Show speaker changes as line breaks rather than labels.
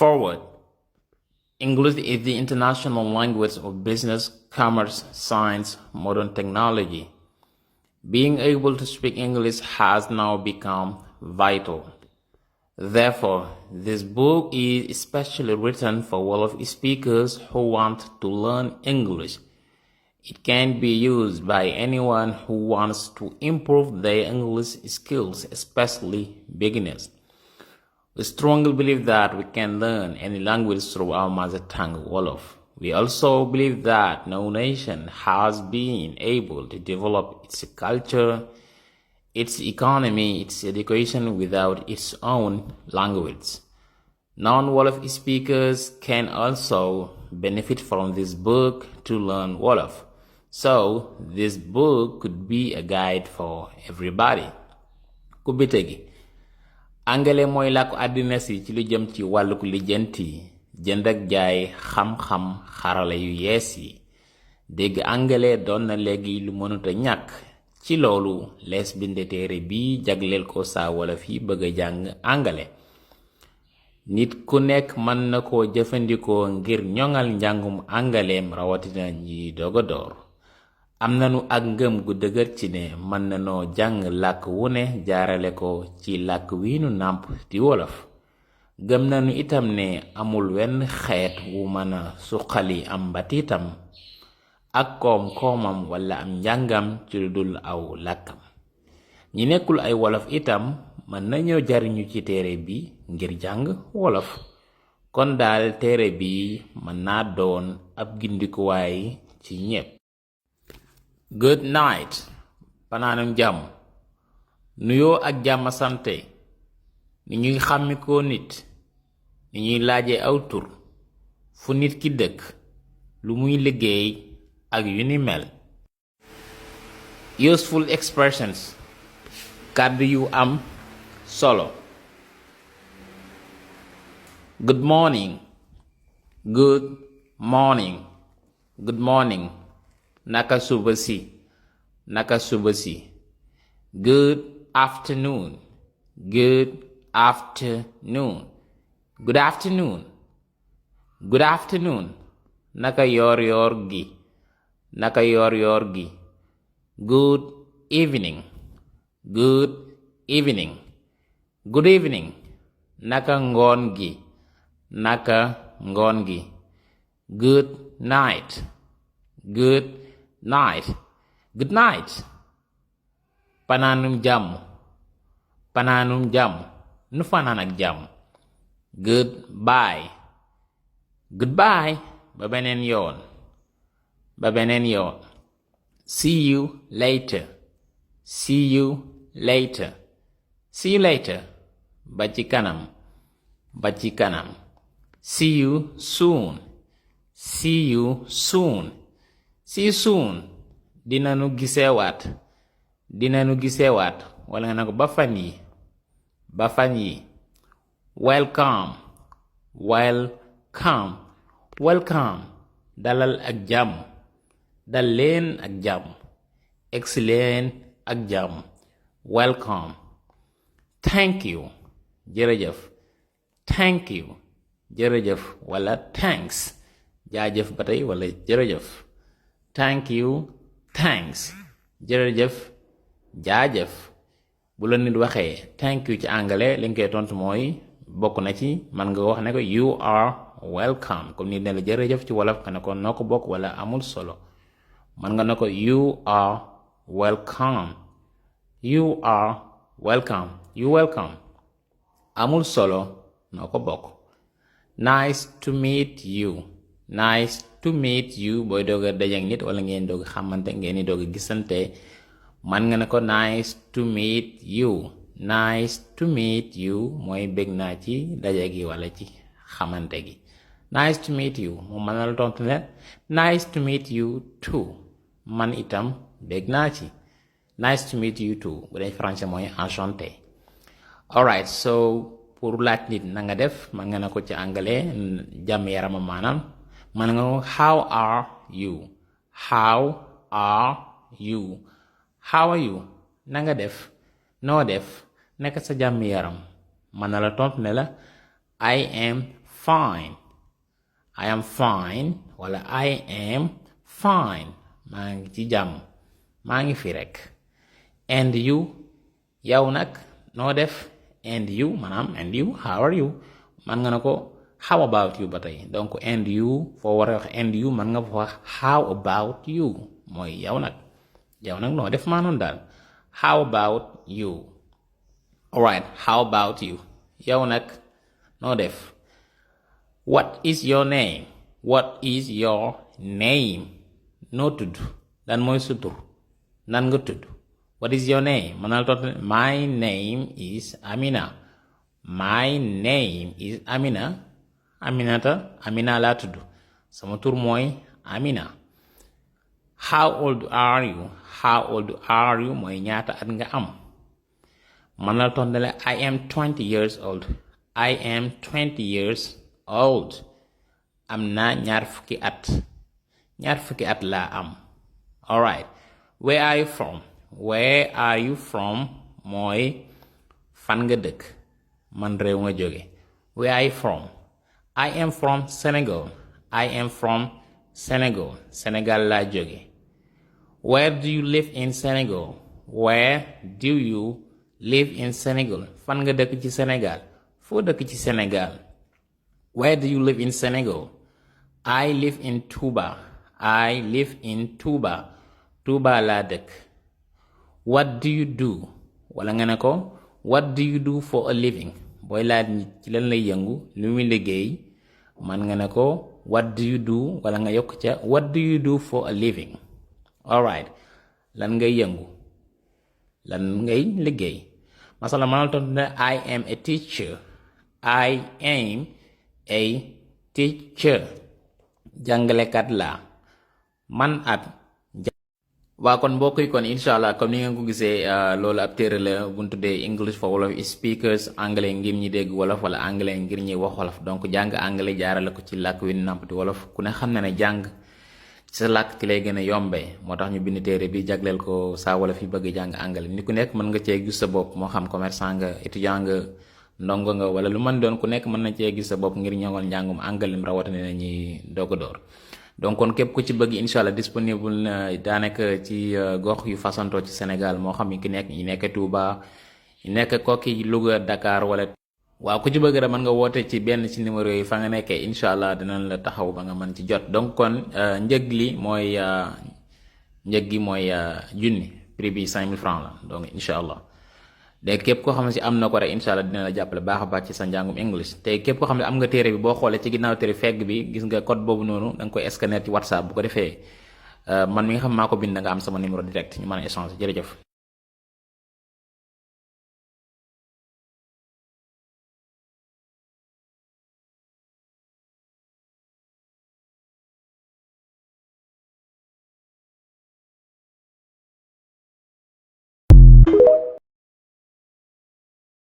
Forward. English is the international language of business, commerce, science, modern technology. Being able to speak English has now become vital. Therefore, this book is especially written for Wolof speakers who want to learn English. It can be used by anyone who wants to improve their English skills, especially beginners. We strongly believe that we can learn any language through our mother tongue, Wolof. We also believe that no nation has been able to develop its culture, its economy, its education without its own language. Non-Wolof speakers can also benefit from this book to learn Wolof. So, this book could be a guide for everybody. Ku bite gi Àngale mooy làkku àddina si ci lu jëm ci wàlluk lijjanti jënd ak jaay xam-xam xarala yu yees yi dégg Àngale doon na léegi lu mënuta ñàkk ci loolu lees binde téere bi jagleel ko saa Wolof yi bëgg a jàng Àngale nit ku nekk mën na koo jëfandikoo ngir ñoŋal njàngum Àngaleem rawatina ñi doga door am nanu ak ngëm gu dëgër ci ne mën nanoo jàng làkk wu ne jaarale ko ci làkk wi nu nàmp di Wolof gëm nanu itam ne amul wenn xeet wu mën a suqali am mbatiitam ak koom-koomam wala am njàngam ci lu dul aw làkkam ñi nekkul ay Wolof itam mën nañoo jariñu ci téere bi ngir jàng Wolof kon daal téere bi mën naa doon ab gindikuwaay ci ñépp. Good night. Panaanum jàmm. Nuyoo ak jàmm sante. Ni ñuy xàmmikoo nit. Ni ñuy laaje aw tur. Fu nit ki dëkk. Lu muy liggéey ak yu ni mel. Useful expressions. Kàddu yu am solo. Good morning. Good morning. Good morning. Naka suba si. Naka suba si. Good afternoon. Good afternoon. Good afternoon. Good afternoon. Naka yor gi. Naka yor gi. Good evening. Good evening. Good evening. Naka ngoon gi. Naka ngoon gi. Good night. Good night. Good night. Panaanum jàmm. Panaanum jàmm. Nu fanaan ak jàmm. Goodbye. Goodbye. Ba beneen yoon. Ba beneen yoon. See you later. See you later. See you later. Ba ci kanam. Ba ci kanam. See you soon. See you soon. See you soon. Dinanu gisewaat. Dinanu gisewaat. Wala nga nako ba fan yi. Ba fan yi. Welcome. Welcome. Welcome. Dalal ak jàmm. Dal leen ak jàmm. Egsi leen ak jàmm. Welcome. Thank you. Jërëjëf. Thank you. Jërëjëf wala thanks. Jaajëf ba tey wala jërëjëf. Thank you. Thanks. Jërëjëf. Jaajëf. Bu la nit waxee thank you ci Àngale li nga koy tontu mooy bokk na ci man nga wax ne ko you are welcome comme nit ne la jërëjëf ci Wolof ka ne ko noo ko bokk wala amul solo man nga ne ko you are welcome. You are welcome. You welcome. Amul solo noo ko bokk. Nice to meet you. Nice to meet you booy doog a dajeek nit wala ngeen doog xamante ngeen di doog gisante man nga ne ko nice to meet you. Nice to meet you mooy bég naa ci daje gi wala ci xamante gi. Nice to meet you moom mën na la tontu ne nice to meet you too man itam bég naa ci. Nice to meet you too bu dee français mooy enchanté. Alright, so pour laaj nit na nga def man nga ne ko ci Àngale jàmm yarama maanaam man nga ko how are you. How are you. How are you. Na nga def. Noo def. Nekk sa jàmm yaram. Man na la tontu ne la I am fine. I am fine wala I am fine. maa ngi ci jàmm maa ngi fi rek. And you yow nag noo def. And you maanaam and you how are you man nga ne ko how about you ba tey donc and you foo war a wax and you man nga fa wax how about you mooy yow nag noo def maa noonu daal how about you. Alright, how about you yow nag noo def. What is your name. What is your name. noo tudd lan mooy sa tur nan nga tudd. What is your name manal tot my name is Amina. My name is Amina. Amina laa tudd sama tur mooy Amina. How old are you. How old are you mooy ñaata at nga am. manal tot ne la I am 20 years old. I am 20 years old. am naa ñaar fukki at laa am. Alright, where are you from. Where are you from mooy fan nga dëkk man réew nga jóge. Where are you from. I am from Senegal. I am from Senegal. Senegal laa jóge. Where do you live in Senegal. Where do you live in Senegal. fan nga dëkk ci Sénégal foo dëkk ci Sénégal. Where do you live in Senegal. I live in Touba. I live in Touba. Touba laa dëkk. What do you do wala nga ne ko what do you do for a living booy laaj nit ci lan lay yëngu lu muy liggéey man nga ne ko what do you do wala nga yokk ca what do you do for a living. Alright, lan ngay yëngu lan ngay liggéey. masala manal tontu ne I am a teacher. I am a teacher. jàngalekat laa man at. waa kon mbokk yi kon incha allah comme ni ngeen ko gisee loolu ab téere la bu ñu tuddee English for Wolof speakers anglais ngir ñi dégg wolof wala anglais ngir ñi wax wolof donc jàng anglais jaarale ko ci làkk wi nàmpati wolof ku ne xam na ne jàng ci sa làkk ki lay gën a yombee moo tax ñu bind téere bi jagleel ko saa wolof yi bëgg jàng anglais ni ku nekk mën nga cee gis sa bopp moo xam commerçant nga étudiant nga ndongo nga wala lu mën doon ku nekk mën na cee gis sa bopp ngir ñoŋal njàngum anglais rawatina na ñuy doog a door. donc kon képp ku ci bëgg incha allah disponible na daanaka ci gox yu fasantoo ci Sénégal moo xam ki nekk ñi nekk Touba ñi nekk Koki Louga Dakar wala. waaw ku ci bëgg rek mën nga woote ci benn ci numéro yi fa nga nekkee incha allah dinañ la taxaw ba nga mën ci jot donc kon njëg gi mooy junni prix bi 5000 francs la donc incha allah. léegi képp koo xam ne si am na ko rek incha allah dina la jàppale baax a baax ci sa njàngum English te képp koo xam ne am nga téere bi boo xoolee ci ginnaaw téere fegg bi gis nga code boobu noonu da nga koy scanner ci WhatsApp bu ko defee man mi nga xam maa ko bind nga am sama numéro direct ñu mën a échanger jërëjëf.